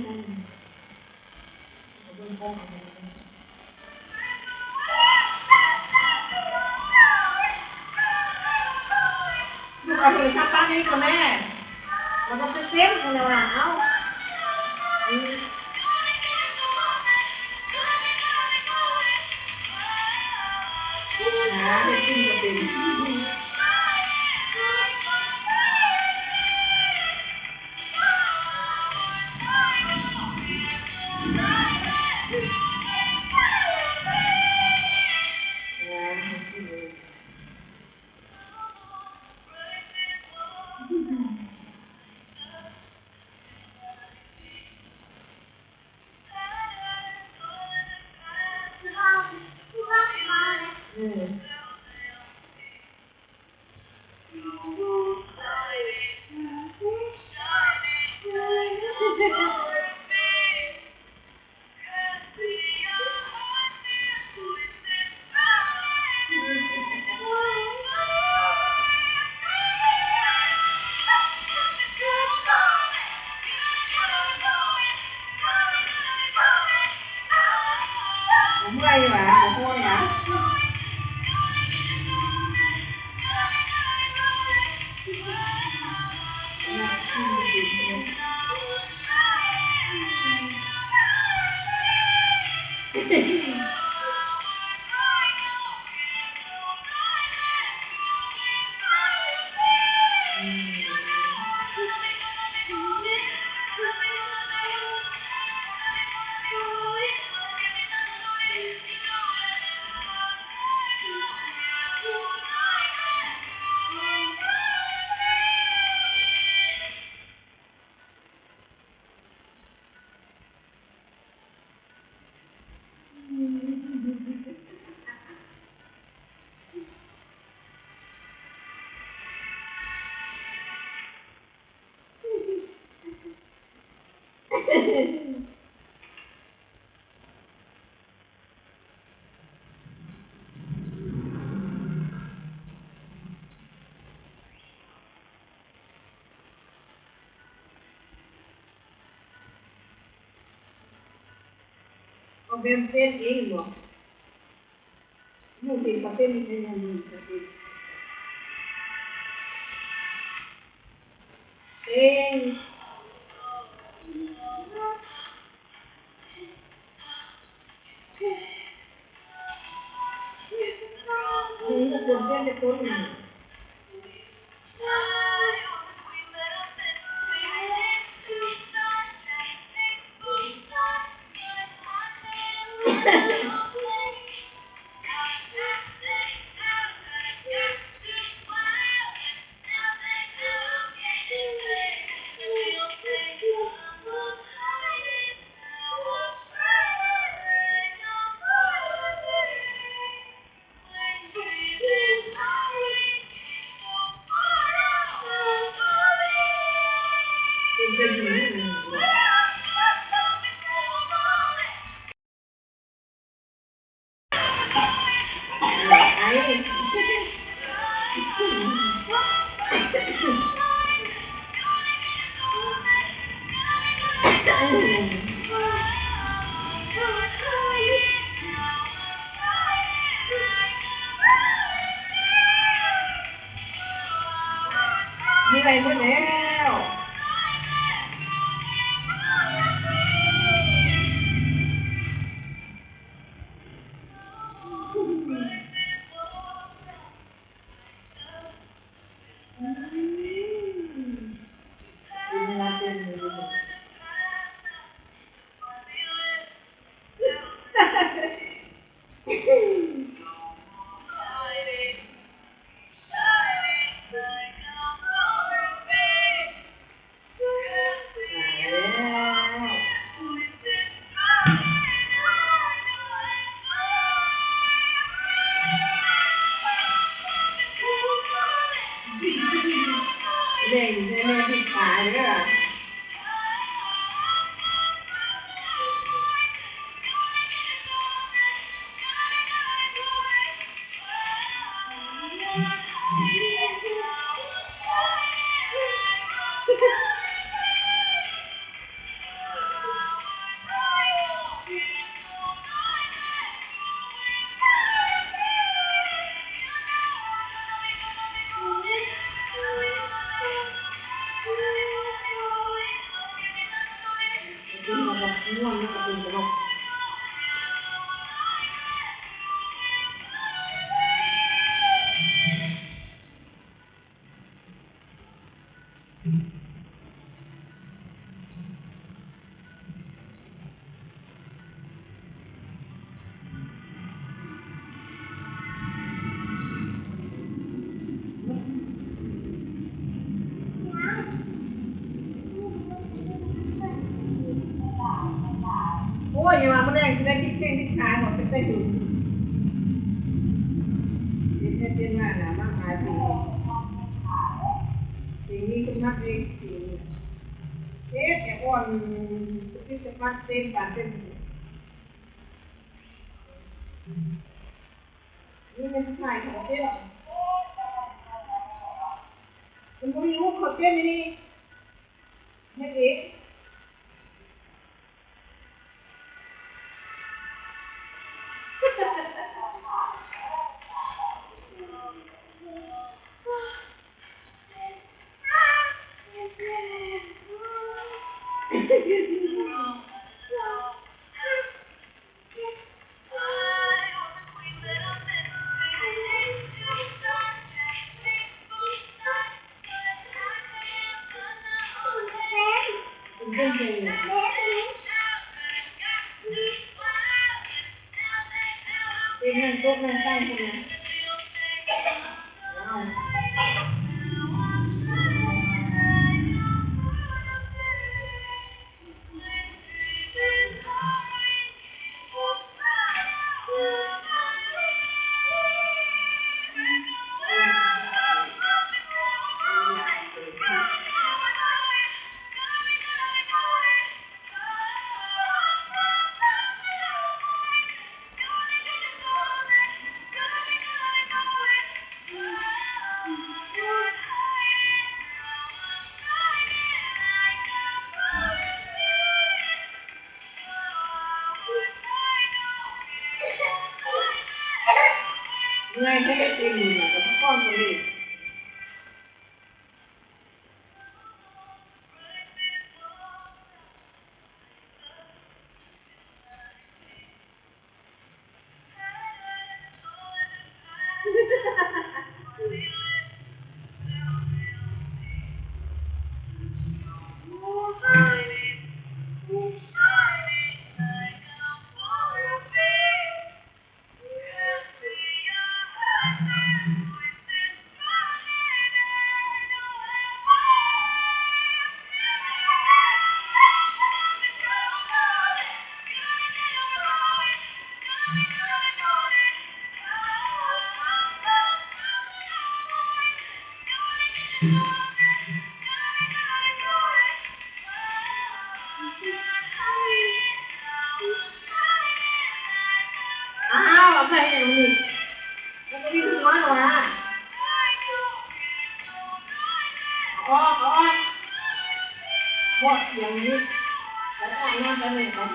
ລູກເອົາໂທລະສັບປ້ານີ້ກໍແມ່ ແລ້ວກໍໄປເຊັນຫັ້ນນະວ່າ ເອົ້າ ຫາເຮັດກິນກໍເປັນ. ບໍ່ເມື່ອຍຫວາ ບໍ່ຮ້ອນຫວາ? ອອກແບບເປັນເອງບໍ? ໝູ່ເປັນກະເປັນ ເປັນຫຍັງໝູ່ກະເປັນເອງ. ມີແຕ່ຄົນເປັນແຕ່ຄົນ.ເມື່ອຍໝົດແລ້ວ. ເ ມ່ວນ ມັນກະເປັນຕະຫຼົກ. ໂອ້ຍ ຢ່າວ່າມື້ແລງຊິໄດ້ຕິດແຂ້ງຕິດຂາ ເນາະ ເປັນຕາຫຶງ. ເຮັດໃຫ້ເປັນວ່າໜ້າມາຂາຍເປັນ ຊິມີຄົນມາເປັນ ຊິເຮັດໃຫ້ອ່ອນ ສະຕິສະພັນເຕັມປາກເຕັມ ນີ້ແມ່ນຜູ້ຊາຍເຂົາເດ້ ມັນບໍ່ມີຮູບເຂົາເຕັ້ນນີ້ ເຮັດເອງ. ເປັນໜຶ່ງຕົກໜຶ່ງຕັ້ງພຸ້ນນະ. ເມື່ອຍແທ້ ເຕັມມືແລ້ວກໍພັກຜ່ອນກ່ອນເດ. ອ້າວ ເອົາໃສ່ຫຍັງນີ້ ມັນກໍມີຫົວຫັ້ນຫວາ. ອອກ ອອກ ໝົດຫຍັງນີ້ ໄປອາບນ້ຳໄປເບິ່ງກ່ອນ.